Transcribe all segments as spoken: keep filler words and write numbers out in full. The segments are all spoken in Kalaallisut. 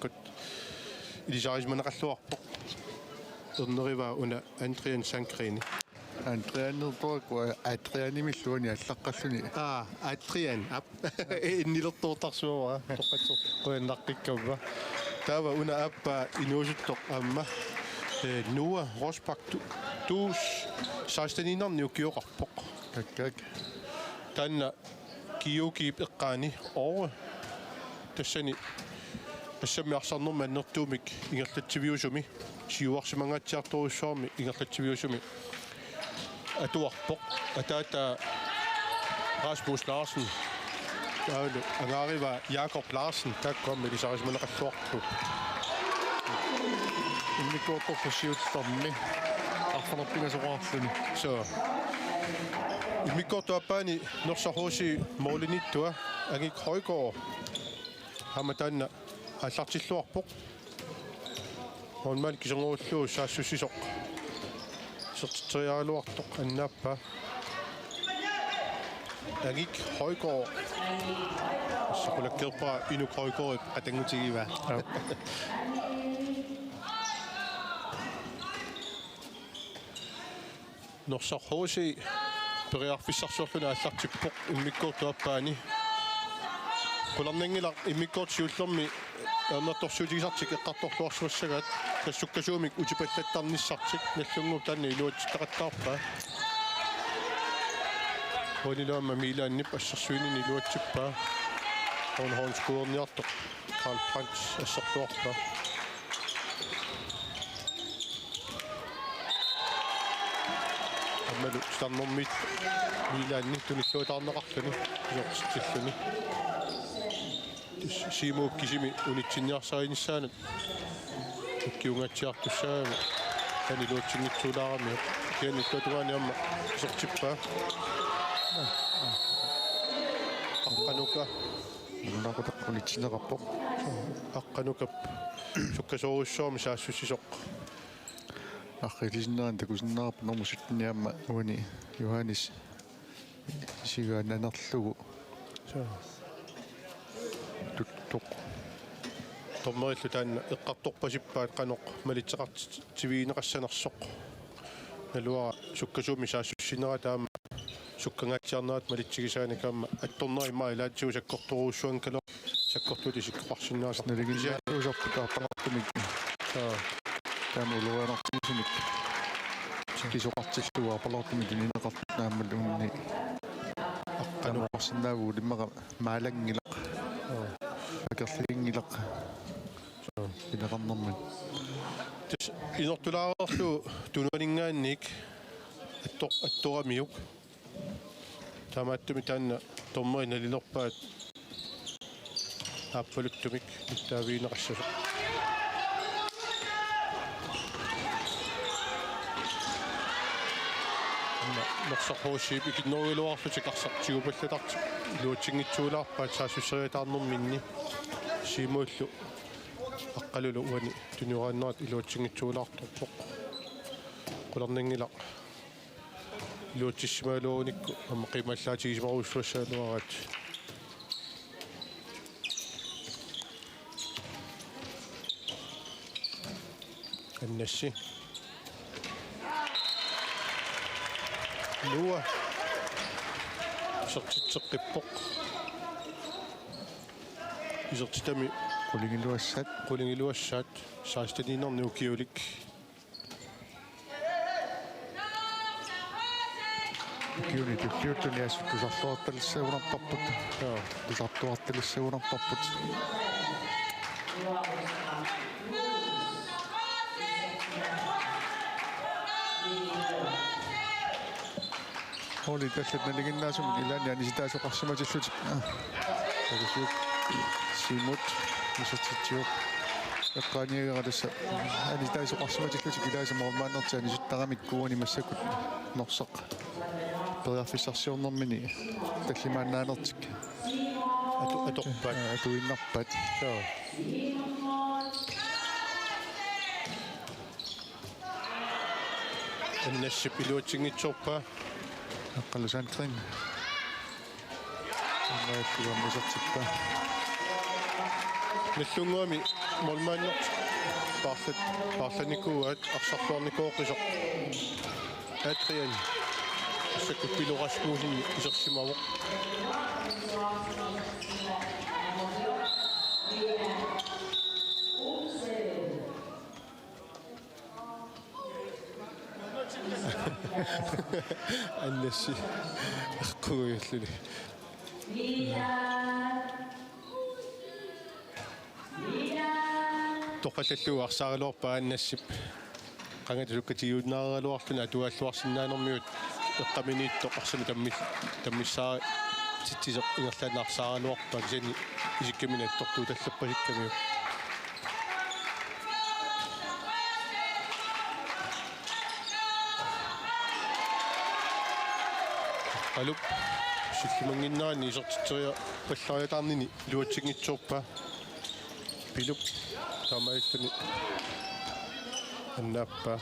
Kut ilisarisimaneqarluarpoq. Ernerivaa una Adrian Sandgreni. Adrianertoraku Adrianimilluani allaqqalluni. Aa, Adrian. Aap. Innilertoortarsuara. Toqqatsoq qujannaqqikkamma. Taava una aappaa inuusuttoq aamma. Eh, Noah Rosbach tu-, tuus seksteniinnarni ukioqarpoq. Takkak. Taanna Kiukiip eqqaani Oore. Tassani assammi arsarnermi annertuumik ingerlatsiviusumi, siuarsimangaatsiartorujussuarmi ingerlatsiviusumi atuarpoq. Ataata Rasmus Larsen. Taavalu angaarivaa Jakob Larsen, taakku aamma ilisarisimaneqarluarput. Immikkoortorlu siullermi arfineq-pingasoqarluni. Suu. Immikkoortup aappaani Norsaq H C målimiittua Agik Højgaard. Aamma taanna aallartilluarpoq. Målmand kiserngorulluu saassussisoq. Isertitseriaraluartoq annaappaa. Agik Højgaard. Soqulakkeerpaa Inuk Højgaardip qatanngutigivaa. Aap. Norsaq H C periarfissarsiorluni aallartippoq immikkoortup aappaani. Qularnanngilaq immikkoortut siullermi ajornartorsiutigisartik eqqartorluarsimassagaat, tassa sukkasuumik utipallattarnissartik. Nagdlunguup taanna iluatsitaqattaarpaa. Uanilu aamma Milanip assersuinini iluatsippaa. Hornhorn skuerniartoq. Karl Brandt assertuarpaa. Aammalu titarnermiit Milanip tunilluataarneqarluni isertitsilluni. Siumuup kisimi unitsinniarsarinissaanut ukkiungaatsiartussaagami. Taanna iluatsinngitsoorami. Kianittuatungaani aamma isertippaa. Aqqanuka. Nunaqutaq unitsinneqarpoq. Aqqanukap sukkasoorujussuarmik saassussisoq. Arriilisinnaaneq takusinnaavarput nummer sytten aamma uani Johannes isigaannanerlugu. Suu. Tuttoq. Dommerillu taanna eqqartorpasippaat qanoq malitseqartitsivigineqassanersoq. Naluara sukkasuumik saassussinerata aamma sukkangaatsiarnerata malitsigisaanik aamma attornerit immaqa ilaatigut sakkortoorujussuanngikkaluarput, sakkortuutut isikkoqarsinnaasoq. Nalinginnaasuusarput aappalaartumik. Suu. Taama ulorianartumik. Kisoqartillugu aappalaartumik tunineqartut aammalu unni. Aqqanu. Taamaarsinnaavugut immaqa maalanngilaq. Suu. Akerliginngilaq. Suu. Pineqarnermut. Tassa inortulaareerlugu tunuaninngaanniit attor-, attoramiuk. Taamaattumik taanna dommerit nalilerpaat aappaluttumik nittaavigineqassasoq. Aamma Norsaq H C-p ikinnerugaluarlutik arsaq tigupallatartut iluatsinngitsoorlaarpaat saassusseriataarnerminni. Siumuullu Aqqalulu uani tunioraannerat iluatsinngitsoorlaartorpoq. Qularnanngilaq iluatsissimagaluarunikku aamma qiimallaatigisimarusussuassagaluaraat. Annassi. Noah. Isertitseqqippoq. Isertitami. Qulingiluassat. Qulingiluassat. Seksteniinnarnik ukiulik. Ukiuni tulliuttuni assut tusarluartalissagunarparput. Joo. Tusartuartalissagunarparput. Holdit allat nalinginnaasumik ilaanni anisitaasoqarsimatillutik. Takisuuk. Siumut isertitsivoq. Eqqaaniagara tassa anisitaasoqarsimatillutik ilaasa målmandertik anisuttaramikku uani massakkut Norsaq periarfissarsiornermini tallimaannaanertik. Atu-, atorpaat. Aa, atuinnarpaat. Joo. Annassip iluatsinngitsoorpaa. Aqqalu Sandgren. Aamma iluamik isertippaa. Nallunnguami målmandertik paarlat-, paarlanikuuaat arsarluarnikuusoq Adrian. Massakkut Pilu Rasmussen isersimavoq. Annassi eqquujulluni. Toqqallallugu arsaaraluarpaa Annassip. Qangatta sukkatigiunnaaraluarluni atuaalluarsinnaanermigut eqqaminiittoq arsamik tammi-, tammissaatitsisoq ingerlaannaq arsaaraluarpaa kisianni isikkamini attortuutallerpasikkamiuk. Alup sillimannginnerani isertitseriarpallariataarnini iluatsinngitsoorpaa. Pilup taamaalilluni annaappaa.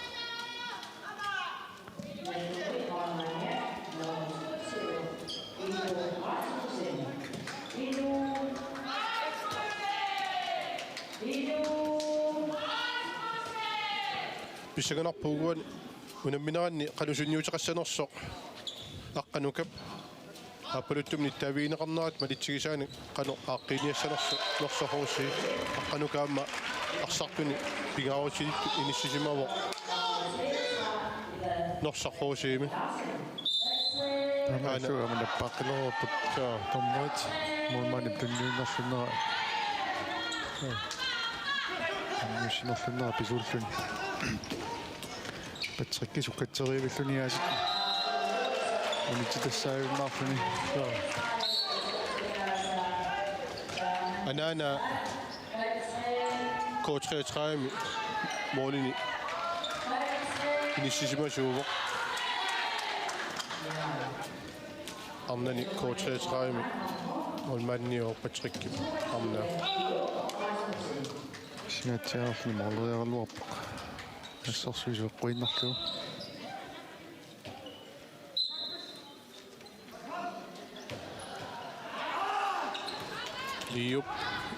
Pissanganarpoq uani unammineranni qanoq sunniuteqassanersoq Aqqanukap aappaluttumik nittaavigineqarnerata malitsigisaanik qanoq aaqqiiniassanersoq Norsaq H C. Aqqanuka aamma arsartuni pingaarutilik inissisimavoq Norsaq H C-mi. Taamaassuup aamma nappaaqqilerupput. Joo. Dommerit målmandip tunniunnerlunnera. Joo. Tunniussinerlunnera pisuulluni. Patrick sukkatseriivilluni aasiit. Unitsitassaajunnaarluni. Joo. Anaana K treogtredive målini inissisimasuuvoq. Arnani K treogtredive målmandiuvoq Patrick Arna. Sinatsiaarluni måleriaraluarpoq. Assersuisoq eqquinnarlugu. Liup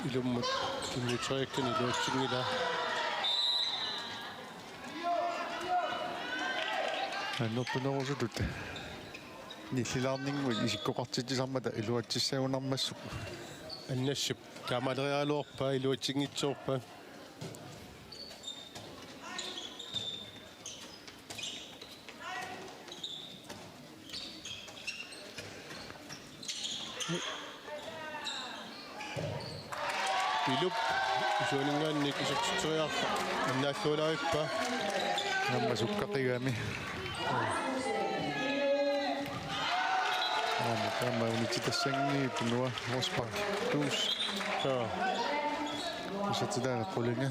ilummut tunniuteriakkani iluatsinngilaa. Annertunerusutut nillilaarninnguit isikkoqartitsisarmata iluatsissagunarmassuk. Annassip taamaaleriaraluarpaa iluatsinngitsoorpaa. Pilup isuaninngaanniit isertitseriarpaa annaallualaavippaa. Aamma sukkaqigami. Aamma aamma unitsitassanngilaq Noah Rosbach. Tuus. Joo. Isertitaanngilaq qulinga.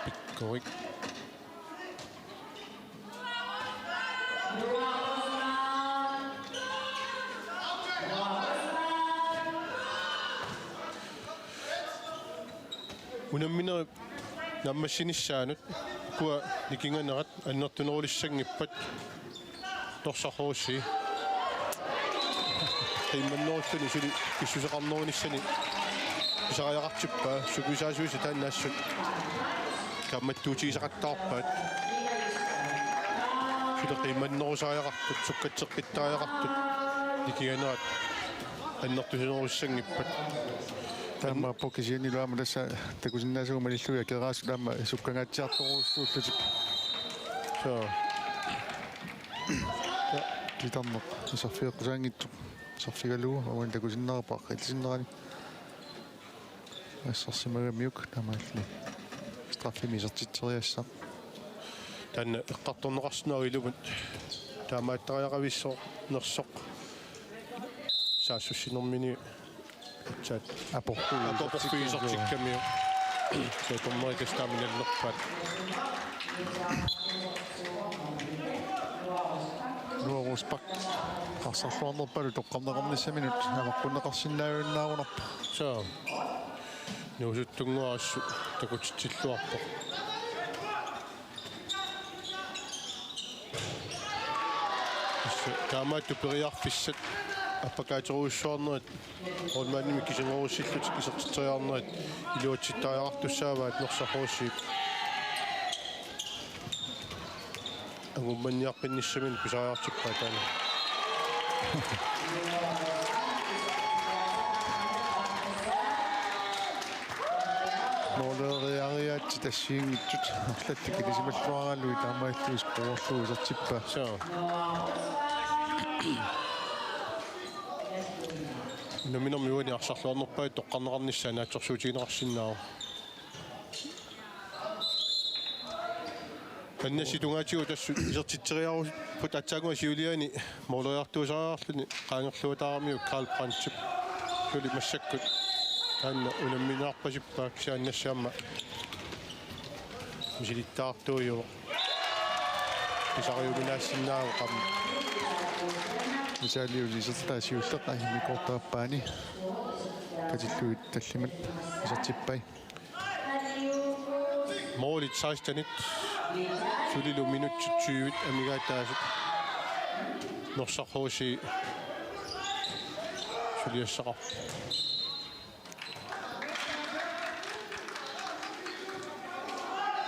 Pikkorik. Unamminerit naammassinissaannut ukua nikinganerat annertunerulissanngippat Norsaq H C. Qiimmannerulluni suli pissuseqarnerunissani pisariaqartippaa, sukuisaasuisa taanna assut kaammattuutigisaqattaarpaat. Suli qiimmannerusariaqartut, sukkatseqqittariaqartut nikinganerat annertusinerulissanngippat. Taamaappoq kisianni aamma tassa takusinnaasagut malillugit akeraasut aamma sukkangaatsiartorujussuullutik. Soo. Kitarneq iserfigeqqusaanngitsoq. Iserfigalugu uani takusinnaavarput aqqiitsinerani. Assersimagamiuk taamaalilluni straffimik isertitseriassaq. Taanna eqqartorneqarsinnaavoq ilumut taamaattariaqavissornersoq. Saassussinermini aatsaat aporfigisortikkamiuk. Aporfigisortikkamiuk. Soo, dommerit tassa taama nallerpaat. Noah Rosbach arsarluarnerpaalu toqqarneqarnissaminut avaqqunneqarsinnaajunnaarunarpoq. Soo. Nuusuttunnguaq assut takutitsilluarpoq. Tassa taamaattut periarfissat appakaaterujussuarnerit, målmandimik kisinngorissillutik isertitseriarnerit iluatsittariaqartussaavaat Norsaq H C. Angummanniarpinnissaminut pisariaqartippaat taanna. Måleriariaatsit assigiinngitsut arlallit ilisimalluaraluit taamaalillutik scoreerlugu isertippaat. Suu. Unamminermi uani arsarluarnerpaat toqqarneqarnissaa naatsorsuutigineqarsinnaavoq. Annassip tungaatigut tassa isertitseriarupput aatsaannguaq siuliani måleriartuusariarluni qaangerluataaramiuk Karl Brandtip suli massakkut taanna unamminerpasippaa kisianni Annassip aamma misilittaartuujuvoq. Pisariuminaassinnaavoq aamma. Isalius isertaa siulleq immikkoortup aappaani katillugit tallimat isertippai. Målit sekstenit sulilu minutsit tyvit amigaataasut Norsaq H C suliassaqarpoq.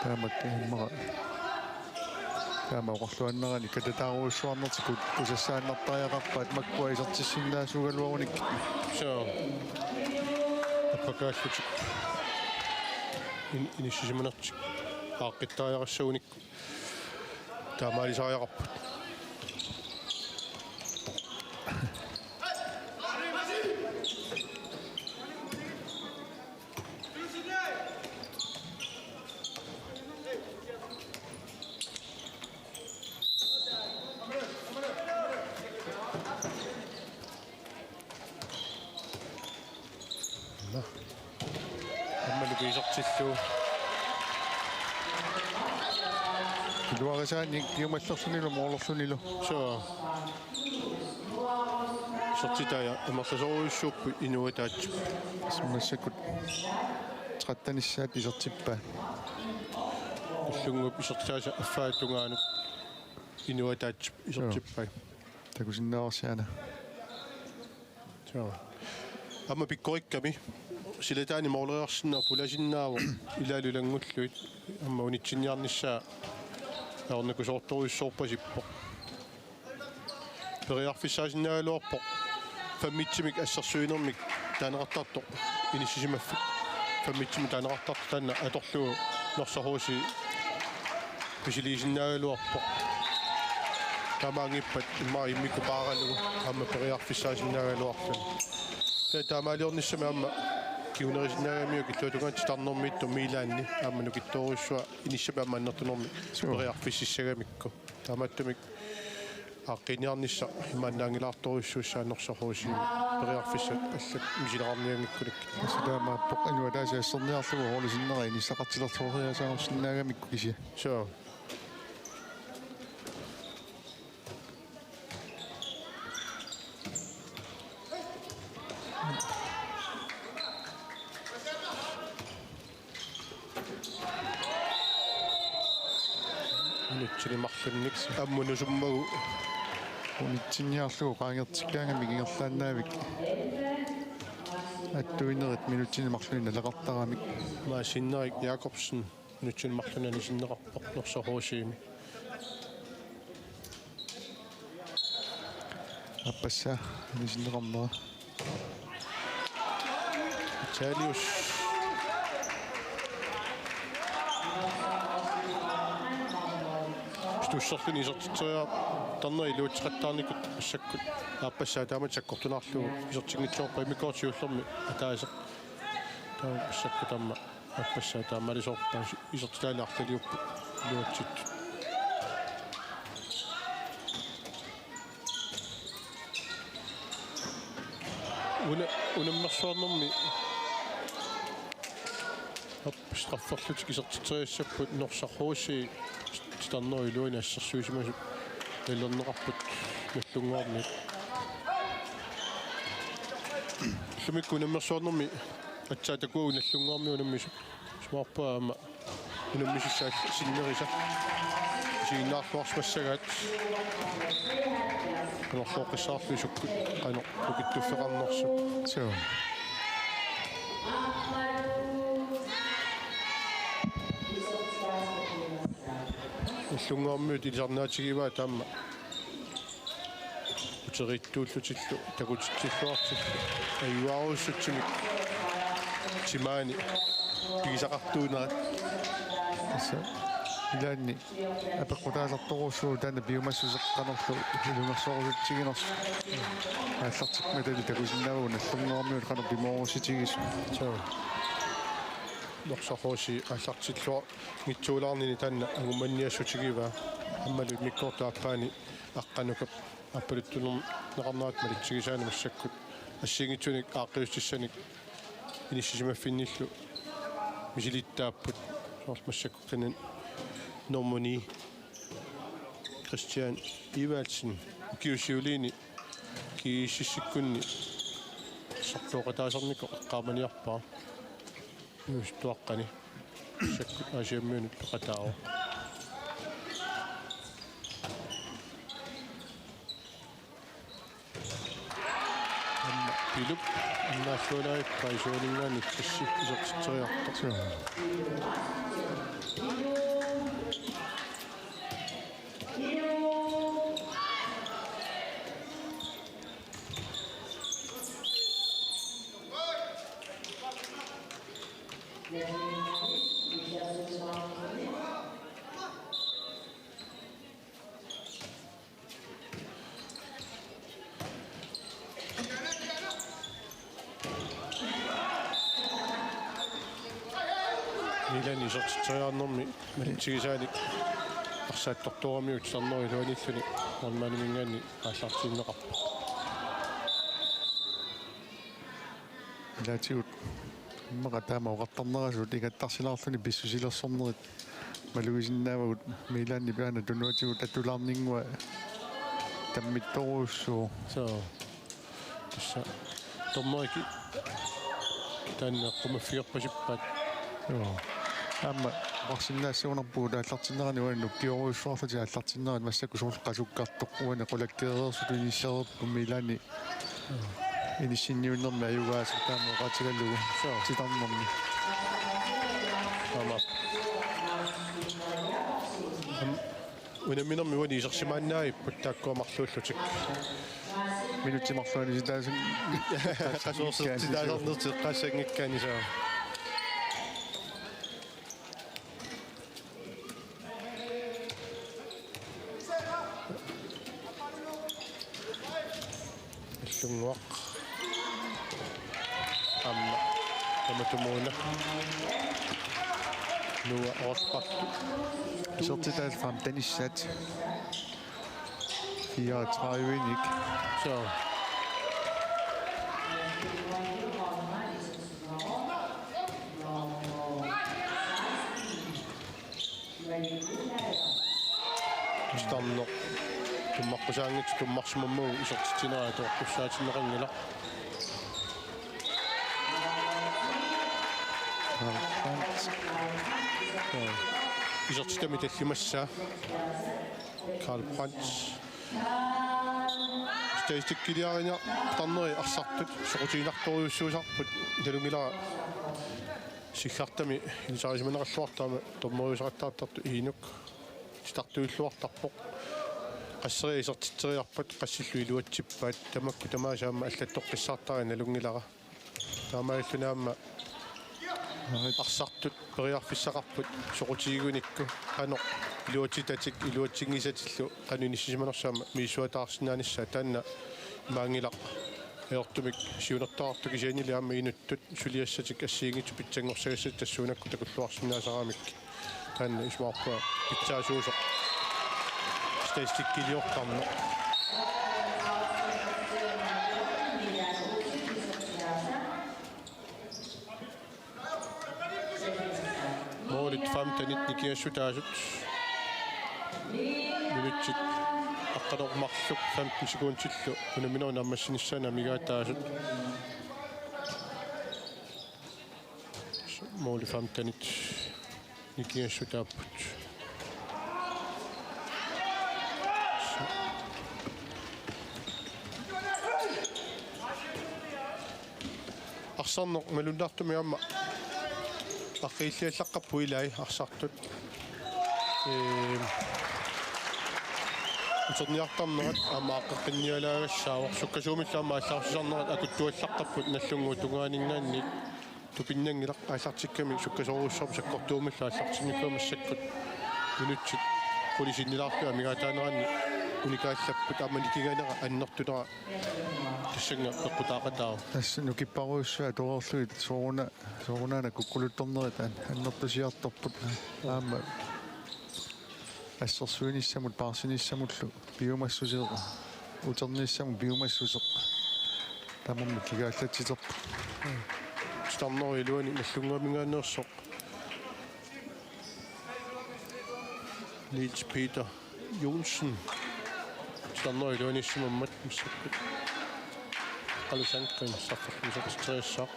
Taamak immaqa. Taama oqarluaannarani katataarujussuarnertikut kusassaannartariaqarpaat makkua isertissinnaasuugaluarunik. Suu. Appakaallutik. In-, inissisimanertik. Aaqqittariaqassagunik. Taamaalisariaqarput. Aamma nukiisertillugu. Iluarisaannik piumallerlunilu moorlerlunilu. Suu. Isertitaat amerlasoorujussuupput inuit ataatsimut. Massakkut trettenissaat isertippaat. Ullunngooq isertitaasa affaata tungaanut inuit ataatsimut isertippai. Takusinnaavarsi aana. Suu. Aamma pikkorikkami silataani moorleriarsinnaavoq pulasinnaavoq ilaalu ilanngullugit aamma unitsinniarnissaa ajornakusoortorujussuorpasippoq. Periarfissaasinnaagaluarpoq femmitsimik assersuinermik taaneqartartoq inissisimaffik. Femmitsimik taaneqartartoq taanna atorlugu Norsaq H C misiliisinnaagaluarpoq. Taamaanngippat immaqa immikkut paaralugu aamma periarfissaasinnaagaluarluni. Taava taamaaliornissami aamma kingunerisinnaagamiuk illuatungaani titarnermiittoq Milaanni aamma nukittoorujussuaq inissami aamma annertunermi. Suu. Periarfississagamikku. Taamaattumik aaqqiiniarnissaq imaannaanngilaartorujussuussaaq Norsaq H C-mi periarfissat allat misileqarnianngikkunik. Tassa taamaappoq inuit ataasiat asserniarlugu holdit sinnera inissaqartilersorniasaarsinnaagamikku kisianni. Suu. Minutsini marlunnik ammut nusummagu. Unitsinniarlugu qaangertikkaangamik ingerlaannaavik. Attuinerit minutsini marlunnik naleqartaramik. Maasinnaarik Jakobsen. Minutsini marlunnik anisinneqarpoq Norsaq H C-mi. Aappassaa anisinneqarnera. Italius. Tusserluni isertitseriartarneri iluatseqattaarnikut massakkut. Aappassaa taamatut sakkortunaarlugu isertinngitsoorpaa immikkoortoq siullermi ataaseq. Taava massakkut aamma. Aappassaa taamaalisoorpaa isertitaani arlaliupput iluatsittut. Una-, unammersuarnermi aap strafferlutik isertitseriassapput Norsaq H C titarnerup iluani assersuisimasut nalilerneqarput Nagdlunguarmiut. Ullumikkut unammersuarnermi aatsaat takuagut Nagdlunguarmiut unammisut. Isumaqarpunga aamma unammisissaat sinnerisa. Siginnaarluarsimassagaat. Qanorluuqqissaarlugu sukkut qanoq ukittuffeqarnersoq. Suu. Illunnguarmiut ilisarnaatigivaa taama. Uteriittuullutillu takutitsilluartillu ajugaarujussuarmik timaani pigisaqartuunerat. Tassa ilaanni apeqqutaasartorujussuuvoq taanna piumassuseq qanorlu ilungersorusutsiginersoq. Aallartikkumattalu takusinnaavagut Nagdlunguarmiut qanoq pimoorussutigisoq. Suu. Norsaq H C aallartilluanngitsuulaarnini taanna angummanniassutigivaa. Aammalu immikkoortup aappaani Aqqanukap aappaluttulerneqarnerata malitsigisaani massakkut assigiinngitsunik aaqqiissutissanik inissisimaffinnillu misilittaapput. Soorlu massakkut qinnup nummer ni Christian Evaldsen ukiup siuliini G S S-ikkunni sortooqataasarnikoq eqqaamaniarpaa. Inuusuttuaqqani. Massakkut Aasianniunut peqataavoq. Aamma Pilup innaallualaarpaa isuaninngaanniit tassa isertitseriartoq. Suu. Milan isertitseriarnermi malitsigisaanik arsaattortuaramiuk titarnerup iluanilluni målmandiminngaanniit aallartinneqarpoq. Ilaatigut immaqa taama oqartarnerasut ingattarsilaarluni pissusilersornerit malugisinnaavagut. Milanip aana tunuatigut atulaarninngua tammittorujussuuvoq. Suu. Tassa dommerikka taanna eqqumaffigerpasippaat. Joo. Aamma oqarsinnaassagunarpugut aallartinnerani uani nukkiorujussuarlutik aallartinnerat massakkut soorlu qasukkartoq uani qulakkeereersutut inissereerput Milani inissinniunnermi ajugaasoq taama oqaatigalugu. Suu. Titarnermi. Aamma. Am-, unamminermi uani isersimaannaavipput taakkua marluullutik. Minutsit marluk anisitaasun-, qasuersersitaasarnertik eqqaassanngikkaanni, suu. Illunnguaq. Aamma. Tamatumuuna. Noah Rosbach. Isertitaat femten-issaat. Fireogtredive-nik. Suu. Titarneq tummaqqusaanngitsoq tummarsimammagu isertitsineq atoqqissaatinneqanngilaq. Isertitami tallimassaa. Karl Brandt. Statistikkiliarina titarneri arsartut soqutiginartorujussuusarput, nalunngilara siggartami ilisarisimanerulluartarami dommeriusaqattaartartoq Inuk titartuilluartarpoq. Qasseriarlutik isertitseriarput, qassillu iluatsippaat, tamakku tamaasa aamma allattoqqissaartaraat nalunngilara. Taamaalilluni aamma arsartut periarfissaqarput soqutigigunikku qanoq iluatsitatik iluatsinngisatillu qanoq inissisimanersoq aamma misissuataarsinnaanissaa, taanna imaanngilaq ajortumik siunertaqartoq kisiannili aamma inuttut suliassatik assigiinngitsut pitsanngorsagassat tassuunakkut takulluarsinnaasaramikkit. Taanna isumaqarpunga pitsaasuusoq statistikkiliortarneq. Målit femten-it nikingassutaasut. Minutsit aqqaneq-marluk femten sekundillu unamminerup naammassinissaanut amigaataasut. Målit femten-it nikingassutaapput. Arsarneq malunnartumik aamma arriilliallaqqapput ilai arsartut. Ee, uterniartarnerat aamma aaqqeqqinnialaagassaavoq, sukkasuumillu aamma aallartitsisarnerat akuttuallaqqapput Nagdlunguup tungaaninngaanniit. Tupinnanngilaq, aallartikkami sukkasoorujussuarmik sakkortuumillu aallartinnikuuvoq, massakkut minutsit qulit sinnilaarlugit amigaataaneranni unikaallapput, aamma nikinganera annertunera tassannga peqqutaaqataavoq. Tassa nukipparujussuaq atoreerlugit sooruna-, soorunaana kukkuluttornerit an-, annertusiartorput aamma assersuinissamut paarsinissamullu piumassuseq, uternissamut piumassuseq tamarmik kigaallatsiterput. Titarnerup iluani Nagdlunguaminngaanneersoq Niels Peter Johnsen. Titarnerup iluaniissimammat massakkut Qalu Sandgreen straffermi isertitseriassaaq.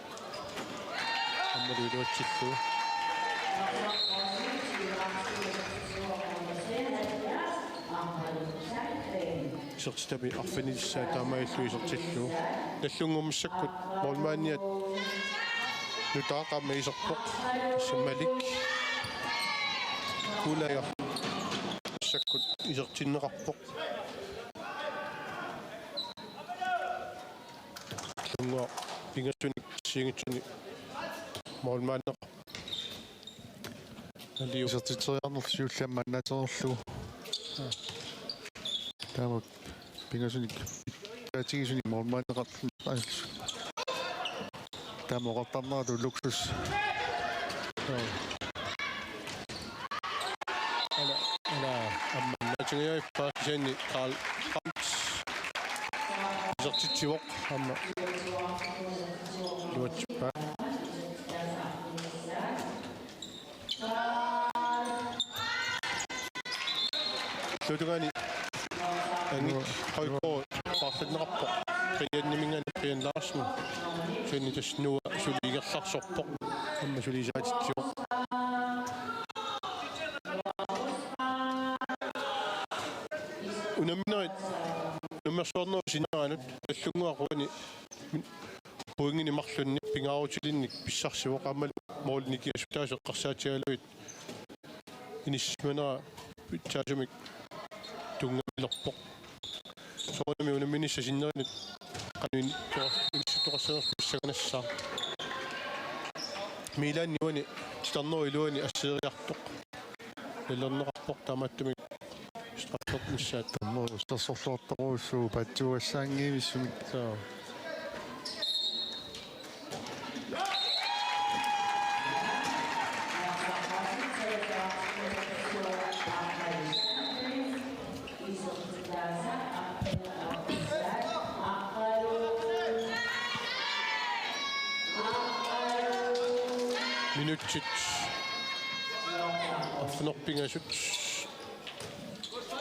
Aammalu iluatsillugu. Isertitami arfinilissaa taamaalillugu isertillugu. Nagdlunguup massakkut målmandiat nutaaq aamma iserpoq. Tassa Malik Kuulaja massakkut isertinneqarpoq. Nagdlunguaq pingasunik assigiinngitsunik målmandeqarpoq. Aliu. Isertitseriarnerlu siulliit aamma annaatereerlugu. Taama pingasunik, pingasunik målmandeqarluni. Taama oqartarneratut luksus. Ala, ala, aamma naatsingajaippa kisianni Karl Brandt isertitsivoq aamma iluatsippaa. Illuatungaani Angit Højgaard paarlanneqarpoq Brianiminngaanniit, Brian Larsen. Kisianni tassa Noah suli ingerlarsorpoq. Aamma suli isaatitsivoq. Unamminerit unammersuarnerup sinneranut Nagdlunguaq uani pointinik marlunnik pingaarutilinnik pissarsivoq, aammalu målini kiasutaasa eqqarsaatigalugit inissisimanera pitsaasumik tunngamilerpoq. Soorunami unamminissap sinnerinut qanoq in-, tor-, inissittoqassanersoq pissanganassaaq. Milaanni uani titarnerup iluani assigiiartoq. Nalilerneqarpoq taamaattumik straffernissaat. Tamarmi ussersorluartorujussuuvoq paatsuugassaanngivissumik. Soo. Minutsit arfineq-pingasut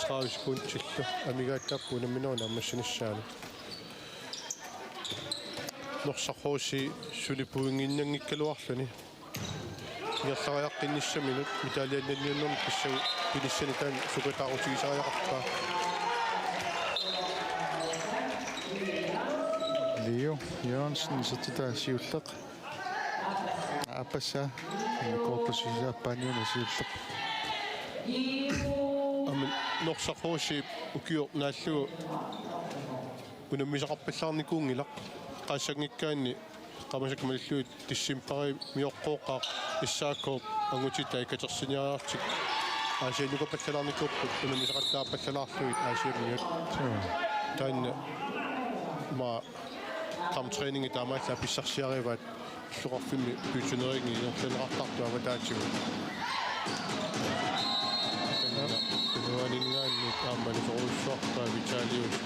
tredive sekundillu amigaataapput unamminerup naammassinissaanut. Norsaq H C suli pointinnanngikkaluarluni ingerlariaqqinnissaminut medaljiannanniunnermik pissanganaq, pinissani taanna sukataarutigisariaqarpaa. Leo Jørgensen isertitaa siulleq. Aappassaa. Korpus aappaaniuna siulleq. Aamma Norsaq H C ukioq naallugu unammisaqarpallaarnikuunngilaq. Qaassanngikkaanni qamasakka malillugit decembarip mioqqooqqaaq S A K-p angutitai katersiniariartik Aasiannukappallalaarnikuupput, unammisaqattaarpallalaarlugit Aasianniut. Taanna ma kamptræningi taamaallaat pissarsiarivaat illoqarfimmi pitsaanerani ingerlanneqartartut avataatigut. Taanna tunuaninngaanniit aamma nusorujussuarpaa Vitalius.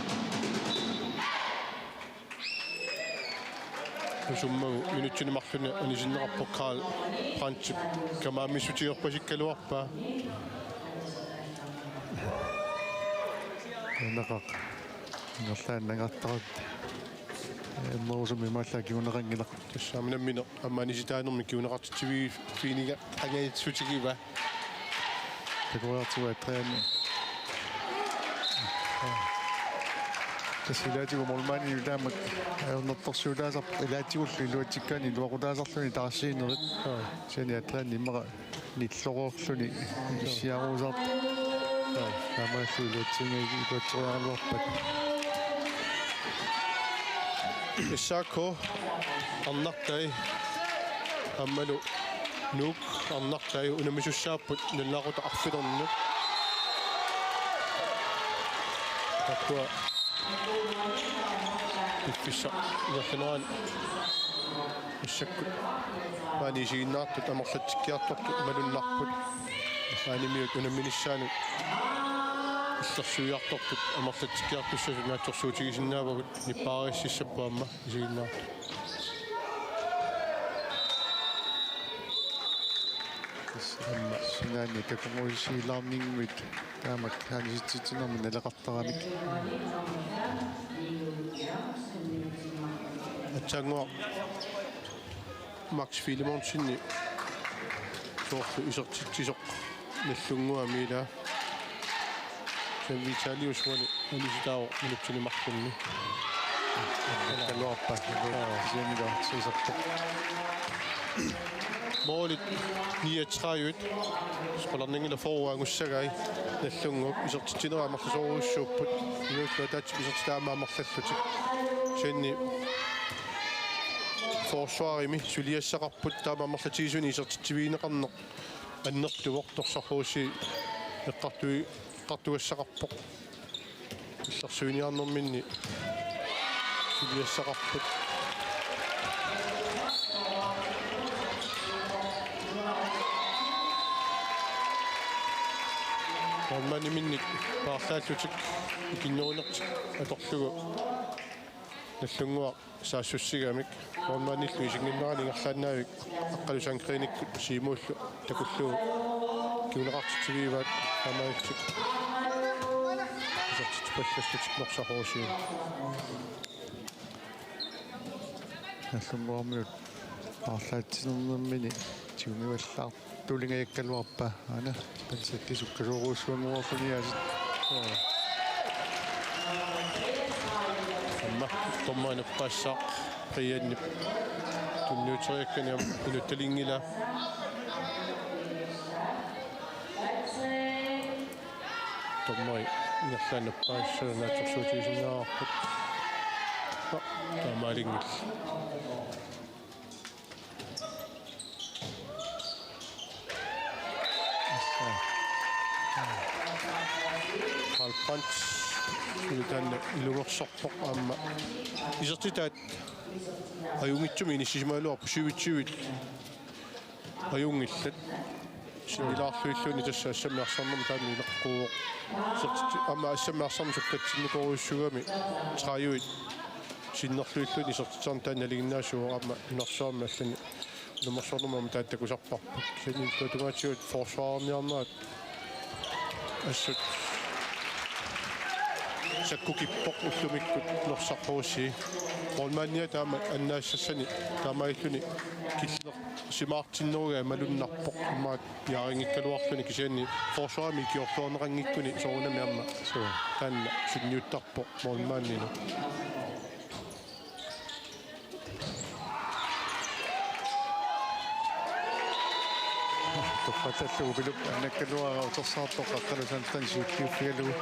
Usummagu minutsini marlunni anisinneqarpoq Karl Brandtip kamaamissutigerpasikkaluarpaa. Naqaq. Ingerlaannanngortarput. Immerusumik imaallaat kinguneqanngilaq. Tassa aamma nammineq aamma anisitaanermik kinguneqartitsivigiga angajatissutigiva. Takoriartigu Adrian. Ilaatigut målmandinut taamak ajornartorsiutaasarpoq, ilaatigullu iluatsikkaanni iluaqutaasarluni taarsiinerit. Kisianni aatsaat immaqa nilloreerluni issiaruusaartoq. Taamaallu iluatsinngi-, iluatseriaraluarpat. S A K arnartai aammalu Nuuk arnartai unammisussaapput nalunaaqutaq arfinilinni. Taakkua piffissaq ingerlanerani massakkut maani isiginnaartut amerlatsikkiartortut malunnarput. Aanimiut unamminissaanut illersuiartortut amerlatsikkiartussasut naatsorsuutigisinnaavagut, nippaariississapput aamma isiginnaartut. Tassa aamma sinaani takunnguussilaarninngit taamak anisitsitsinermi naleqartaramik. Aatsaannguaq Max Filemonsenip soorlu isertitsisoq Nagdlunguami ilaa. Kisianni Vitalius uani anisitaavoq minutsini marlunni. Kaluarpa. Kisianni taarsiisarpoq. Målit niogtredive. Spillerninngilaq fyrre angussagai. Nagdlunguup isertitsinerit amerlasoorujussuupput. Inuullu ataatsip isertitaa aamma amerlallutik. Kisianni forsvarimi suliassaqarput taama amerlatigisunik isertitsivigineqarneq annertuvoq, Norsaq H C eqqartui-, eqqartugassaqarpoq. Illersuiniarnerminni suliassaqarput. Målmandiminnik paarlaallutik ikinnerunertik atorlugu Nagdlunguaq saassussigamik. Målmandillu isiginnarani ingerlaannavik Aqqalu Sandgrenikkut Siimullu takullugu kinguneqartitsivigivaat taamaalillutik isertitsipallallutik Norsaq H C. Nagdlunguarmiut paarlaatsinermini tigugivallaartulingajakkaluarpaa. Aana, Pansatti sukkasoorujussuanngorluni aasiit. Aamma dommeri nappaassaaq Brianip tunniuteriakkani aamma inuttalinngilaa. Dommeri ingerlaannaq nappaassaaq naatsorsuutigisinnaavarput. Aa, taamaalinngilaq. Karl Brandt suli taanna ilungersorpoq aamma. Isertitaat ajunngitsumik inissisimagaluarput syvogtyve ajunngillat. Sinnilaarluilluunniit tassa assammik arsarnermut taanna ileqquuvoq. Isertitsi-, aamma assammik arsarneq sukkatsinnukorujussuugami tredive sinnerluilluunniit isertitsisarneq taanna nalinginnaasuuvoq aamma nunarsuarmi allani unammersuarnermut aamma taanna takusarparput. Kisianni illuatungaatigut forsvarerniarnerat assut sakkukippoq ullumikkut Norsaq H C. Målmandia taama annaassassani taamaalilluni killilersimaartinnerugai malunnarpoq, immaqa piarinngikkaluarluni, kisianni forsvarimi ikiorluarneqanngikkuni soorunami aamma. Suu. Taanna sunniuttarpoq målmandinut. Torrattallu Ukilup annakkaluara utersaartoq Aqqalu Sandgreni siulliuffigalugu.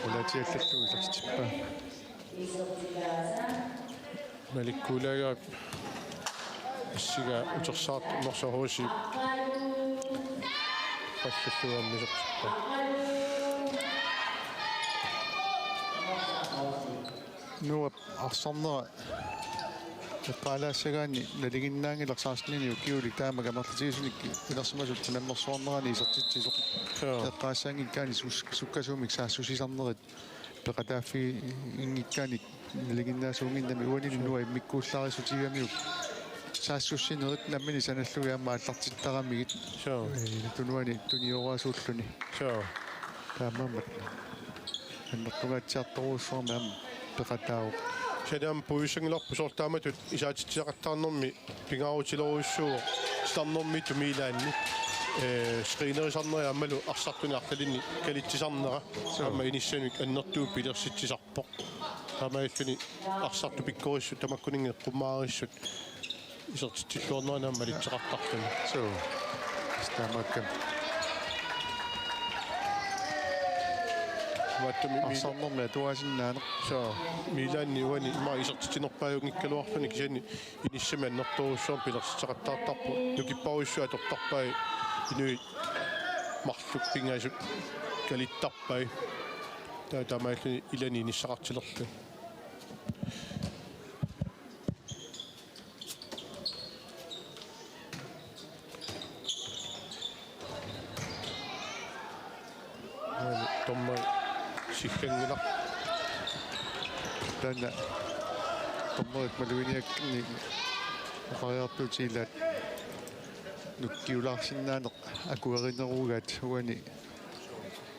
Ulaatiallallu isertippaa. Malikkuulaagaat assigaa utersaartoq Norsaq H C. Passallugu aamma isertippaa. Nuup arsarnera eqqaalaassagaanni nalinginnaanngilaq seksteninik ukiulik taamak amerlatigisunik ilersimasut unammersuarnerani isertitsisoq. Joo. Eqqaassaanngikkaanni sus-, sukkasuumik saassussisarnerit peqataaffiginngikkaanni nalinginnaasuunnginnami, uani Nuup immikkuullarissutigigamiuk saassussinerit nammineq sanallugit aamma aallartittaramigit. Joo. Ee, tunuani tuniorasuulluni. Joo. Taamaammat annertungaatsiartorujussuarmik aamma peqataavoq. Kisianni aamma puigussanngilarput soorlu taamatut isaatitsiaqattaarnermi pingaarutilerujussuuvoq titarnermiittut Milaanni. Ee, screenerisarnera aammalu arsartunik arlalinnik kalitsisarnera. Suu. Aamma inissamik annertuumik pilersitsisarpoq. Taamaalilluni arsartut pikkorissut tamakkuninnga eqqummaarissut isertitsilluarneranni aamma malitseqartarluni. Suu. Taamaakkami. Tamattumi Mil-, arsarnermi atuasinnaaneq. Suu. Milaanni uani ima isertitsinerpaajunngikkaluarluni kisianni inissamik annertoorujussuarmik pilersitseqattaartarpoq. Nukipparujussuit atortarpai inuit marluk pingasut kalittarpai. Taava taamaalilluni ilani inissaqartilerluni. Uani dommeri sikkanngilaq. Taanna dommerit maluginiakkannik oqariartuutigilaat nukkiulaarsinnaaneq akuerinerugaat uani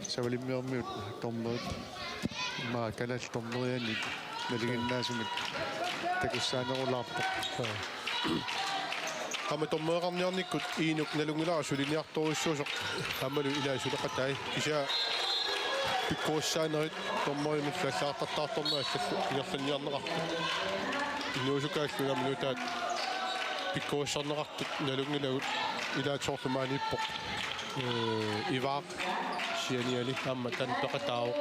Savalimmiormiut dommerit. Immaqa kalaallit dommeriannik nalinginnaasumik takussaanerulaarpoq. Aamma dommereqarniarnikkut Inuk nalunngilara suliniartorujussuusoq aammalu ilai suleqatai. Kisianni pikkorissaanerit dommerimillu allagartartaartornerit allallu ingerlanniarneqartut. Inuusukaallu aamma nutaat pikkorissarneqartut nalunngilagut, ilaat soorlu maaniippoq. Ee, Ivaaq sianiali aamma taanna peqataavoq.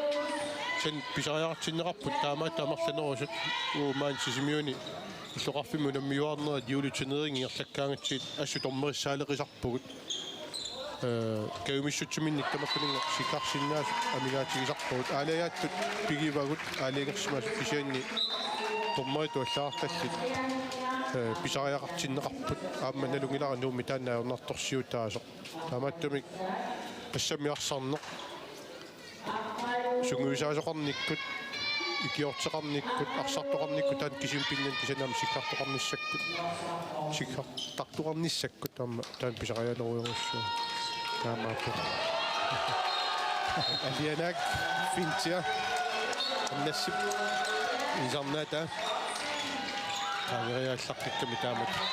Kisianni pisariaqartinneqarput taamaattumik amerlanerusut, uagut maani Sisimiuni illoqarfimmi unammiuaarnerit juulitsineriinngillat ingerlakkaangatsigit assut dommerissaaleqisarpugut. Ee, kajumissutsiminnik tamakkuninnga sikkarsinnaasut amigaatigisarpagut. Aalajaattut pigivagut aalajangersimasut kisianni dommeritut allagartallit, ee, pisariaqartinneqarput aamma nalunngilara Nuummi taanna ajornartorsiutaasoq. Taamaattumik assammi arsarneq sungiusaasoqarnikkut, ikiorteqarnikkut, arsartoqarnikkut taanna kisimi pinngani kisianni aamma sikkartoqarnissakkut. Sikkartartoqarnissakkut aamma taanna pisarialerujorujussuuvoq. Taamaappoq. Alianak Fintia. Annassip. Inisarnaataa. Qaangeriaallaqqikkamik taamatut.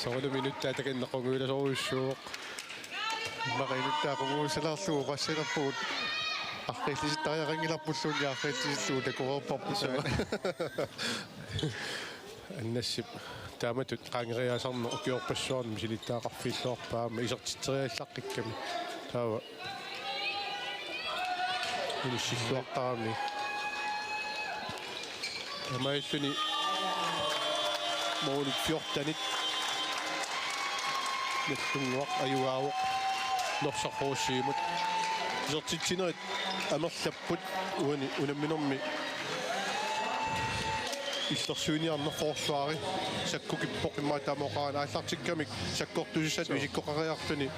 Soorlu minuttaa takanna qungujulerujussuuvoq. Immaqa inuttaa qungujussalaarlugu oqassilerpugut. Arriillisittariaqanngilaq pulluunniit arriillisillugu takoreerparput. Annassip taamatut qaangeriaasarneq ukiorpassuarni misilittagaqarfiilluarpaa aamma isertitseriallaqqikkami. Taava inissilluartarami. Taamaalilluni målit fjortenit Nagdlunguaq ajugaavoq Norsaq H C-mut. Isertitsinerit amerlapput uani unamminermi illersuiniarneq forsvari sakkukippoq immaqa taama oqarani aallartikkamik sakkortussat Suu. Isikkoqariarluni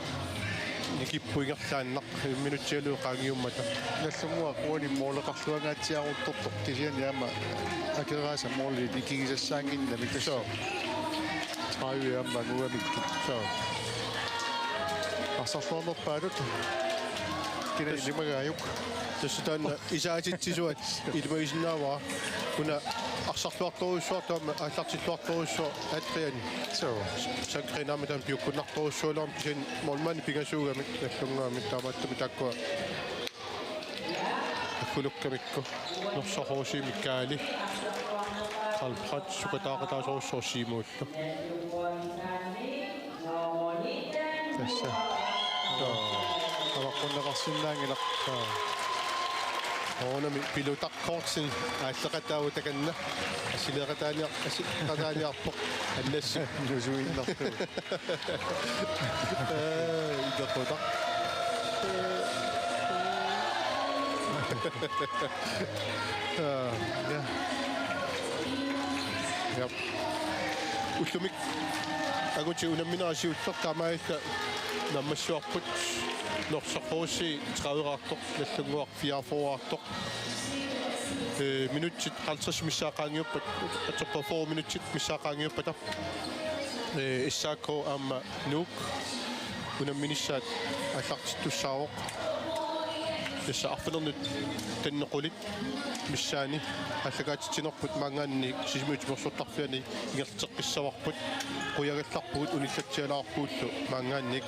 nikipput ingerlaannaq minutsialu qaangiummata. Nagdlunguaq uani måleqarluangaatsiaruttortoq kisianni aamma Akeraasa målit ikigisassaannginnamik tassa. Suu. Tredive aamma angugamikkit. Suu. Arsarluarnerpaatut. Kina Tassa. Ilimagaajuk. Tassa taanna isaatitsisuat ilimagisinnaavara. Una arsarluartorujussuartut aamma aallartilluartorujussuaq Adrian. Suu. Sandgreen aamma taanna piukkunnartorujussuugaluarami kisianni målmandi pingasuugamik Nagdlunguami taamaattumik taakkua aggulukkamikku. Norsaq H C-mi Kaali. Albrecht sukataaqataasorujussuuvoq C-muullu. Tassa. Avaqqunneqarsinnaanngilaq. Uunami pilutaq Kortsen aalleqataavoq takanna. Assileeqataaniar-, assileeqataaniarpoq. Annassip. Nusuinnartoq. Ee, ileqqutaq. Ee, ja. Jap. Ullumikkut angutit unamminerat siulleq taamaalilluta naammassivarput Norsaq H C tredive-raartoq, Nagdlunguaq fireogfyrre-raartoq. Ee, minutsit halvtreds missaat qaangiuppata, atorpaa fyrre minutsit missaat qaangiuppata. Ee, S A K aamma Nuuk unamminissaat aallartittussaavoq. Tassa arfineq-marlunut tanneq qulit missaani aallakaatitsinerput maanngaanniit Sisimiut timersortarfiani ingerlateqqissavarput. Qujagallarpugut, unillatsialaarpugullu maanngaanniit.